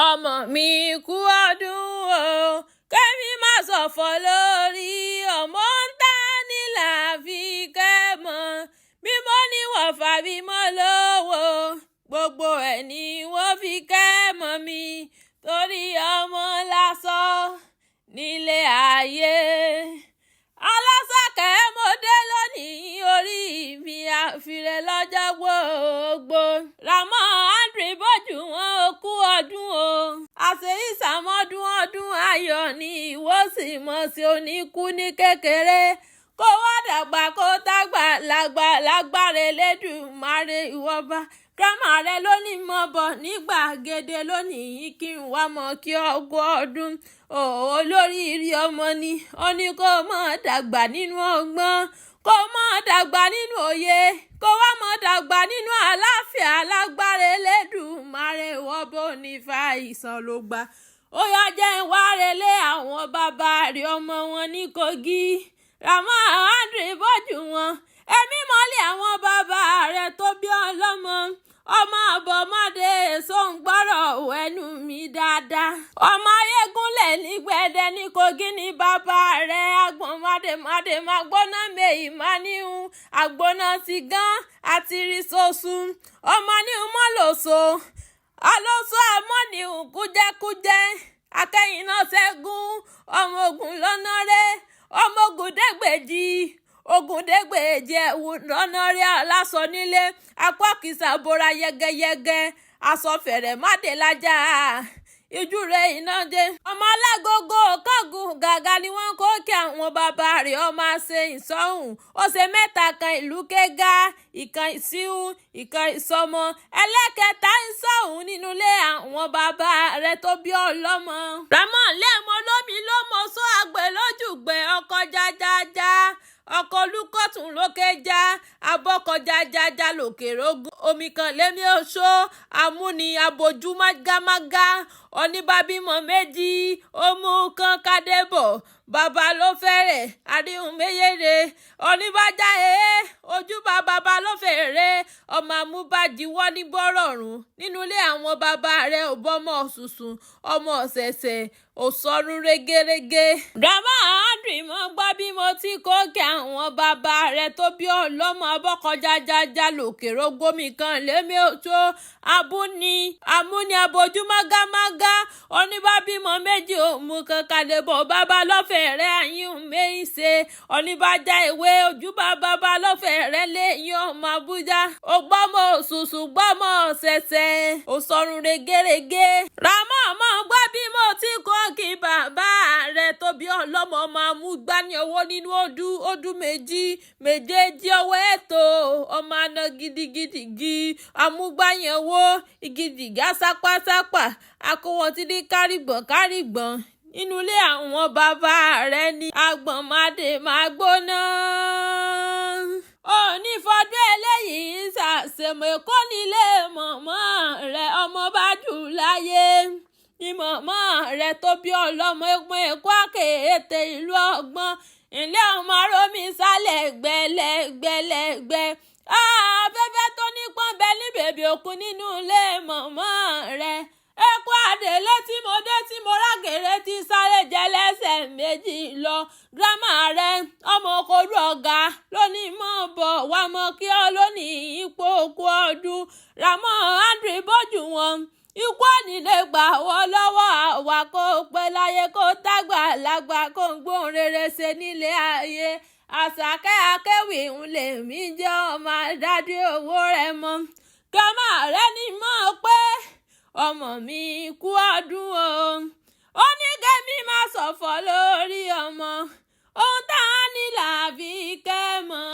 Ọmọ mi kú ọdún o, kẹ́mi má ṣọ̀fọ̀ lórí ọmọ ń ta ní làáfi kẹ́ mọ́. Bí mo ní wọ̀fà bí mo lówó, gbogbo ẹ̀ ni wọ́n fi kẹ́ mọ́ mi torí ọmọ lásán nílé ayé. Alásàkẹ́ mo dé lónìí, orí mi àfirẹ́ lọ́jọ́ gbogbo. Ràmọ́ Andrew bójú wọn ó kú ọdún o. Àṣeyí sàmọ́dún ọdún ayọ̀ ni ìwọ sì mọ̀ sí oníkú ní kékeré. Kó wá dàgbà kó tágbà lágbà lágbára Elédùmarè ìwọba. Gírámà rẹ lónìí mọ̀ bọ̀ ní gbàgede lónìí kí n wá mọ̀ kí ọgọ́ ọdún. Olóríire ọmọ ni, ó ní kó mọ̀ dàgbà nínú ọgbọ́n, kó mọ̀ dàgbà nínú òye, kó wá mọ̀ dàgbà nínú àlàáfíà lágbára Elédùmarè ìwọba ò ní fa àìsàn ló gbà. Ó yá jẹ́ ń wá relé àwọn bàbá rẹ̀ ọmọ wọn ní Kogi. Ràmọ́ Andrew bójú wọn. Èmi mọ́lẹ̀ àwọn bàbá rẹ̀ tó bí ọlọ́mọ. Ọmọ àbọ̀mọ́dé sóńgbọ́rọ̀ ẹnu mi dáadáa. Ọmọ ayégúnlẹ̀ ní gbẹ̀dẹ̀ ní Kogi ní bàbá rẹ̀. Agbọ̀n mádèmádè máa gbóná mèyí máa níhun. Àgbóná ti gán àti rí soṣù. Ọmọ níhun mọ́ lòso. Alóso àmọ́ níhun kújẹ́kújẹ́. Akẹ́yìn náà ṣẹ́gun. Ọmọ ogun lọ́nà rẹ̀. Ọmọ ogun dẹ́gbẹ̀jì. Ogundégbèje ẹ̀wù lọ́nà rí aláṣọ nílé apá kìsà bora yẹgẹyẹgẹ aṣọ fẹ̀rẹ̀ mádé lájà ijú rẹ̀ iná dé. Ọmọ alágogo kángun gàgà ni wọ́n kó kí àwọn bàbá rẹ̀ ọmọ ṣe ìsọ̀hún. Ó ṣe mẹ́ta kan ìlú kẹ́gà, ìkan ìṣíhù, ìkan ìsọmọ, ẹlẹ́kẹta ìsọ̀hún nínú ilé àwọn bàbá rẹ̀ tó bí ọlọ́mọ. Ràmọ́ lẹ́mọ lómi ló mọ sọ àgbẹ̀ lójúgbẹ̀ ọkọ̀ jájájá ọkọ̀ olùkọ́tún lókè já abọ́kọ̀ jájájá lókè rógún omi kan lémi oṣó amúni abojú mágámágá oníbàbímọ méjì ó mú kan kádébọ̀ bàbá ló fẹ́rẹ̀ àríhùn méyèrè oníbàjá ee ojúbà bàbá ló fẹ́rẹ̀ ọmọ amúbàjì wọ́n ní bọ́rọ̀rùn nínú ilé àwọn bàbá rẹ̀ ò bọ́mọ ọ̀ṣùṣù ọmọ ọ̀sẹ̀ẹ̀sẹ̀ ò sọrun régérégé. Ràmọ́ Andrew mọ́ gbọ́ bí mo ti kó kí àwọn bàbá rẹ̀ tó bí ọlọ́mọ abọ́kọ̀jájájá lòkè rógómi kan lémi oṣó abúni amúni abojú mágámágá oníbàbímọ méjì òmù kan kàdébọ̀ bàbá lọ́fẹ̀ẹ́ rẹ̀ àyín méyìn ṣe oníbàjá ìwé ojúbà bàbá lọ́fẹ̀ẹ́ rẹ̀ lẹ́yìn ọmọ Àbújá ògbọ́mọ òṣùṣù gbọ́mọ ọ̀sẹ̀sẹ̀ òsọ̀rùn régérégé. Ràmọ́ mọ́ gbọ́ bí mo ti kó kí bàbá rẹ̀ tó bí ọlọ́mọ máa mú gbani owó nínú ọdún ọdún méjì méjèèjì ọwọ́ ètò ọmọ àna gidigidigí amúgbáyẹ̀wò ìgidìgá sápásápá akówọ́n ti ní kárìgbọ̀n kárìgbọ̀n nínú ilé àwọn bàbá rẹ̀ ní agbọ̀nmadé máa gbóná. Òní fọdún eléyìí ṣàṣemọ̀ èkó nílé mọ̀mọ́ rẹ̀ ọmọ bá jù láyé ní mọ̀mọ́ rẹ̀ tó bí ọlọ́mọ ẹ̀pọ̀n èkó àkèété ìlú ọgbọ́n ilé ọmọ arómi sálẹ̀ gbẹlẹ́gbẹlẹ́gbẹ́ afẹ́fẹ́ tó nípọn bẹ ní bèbè òkun nínú ilé mọ̀mọ́ rẹ̀ ẹkọ àdèlé tí mo dé tí mo rágèrè tí sáré jẹ lẹ́sẹ̀ méjì lọ. Gírámà rẹ ọmọ okòrú ọ̀gá lónìí mọ̀ bọ̀ wá mọ̀ kí ọ lónìí ipò òkú ọdún. Ràmọ́ Andrew bójú wọn ikú òní lè gbà wọ́n lọ́wọ́ àwa kó pẹ́ láyé kó tágbà lágbà kó ń gbóhùn rere ṣe nílé ayé. Àṣàkẹ́ akéwì ń lè mí jẹ́ ọmọ àdáde owó rẹ̀ mọ́. Gírámà rẹ ní mọ̀ pé ọmọ mi kú ọdún o. Ó ní kẹ́mi má ṣọ̀fọ̀ lórí ọmọ. Ohun tá a ní làbí kẹ́ mọ́.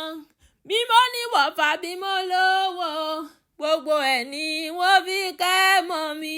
Bí mo ní wọ̀fà bí mo lówó, gbogbo ẹ̀ ni wọ́n fi kẹ́ mọ́ mi.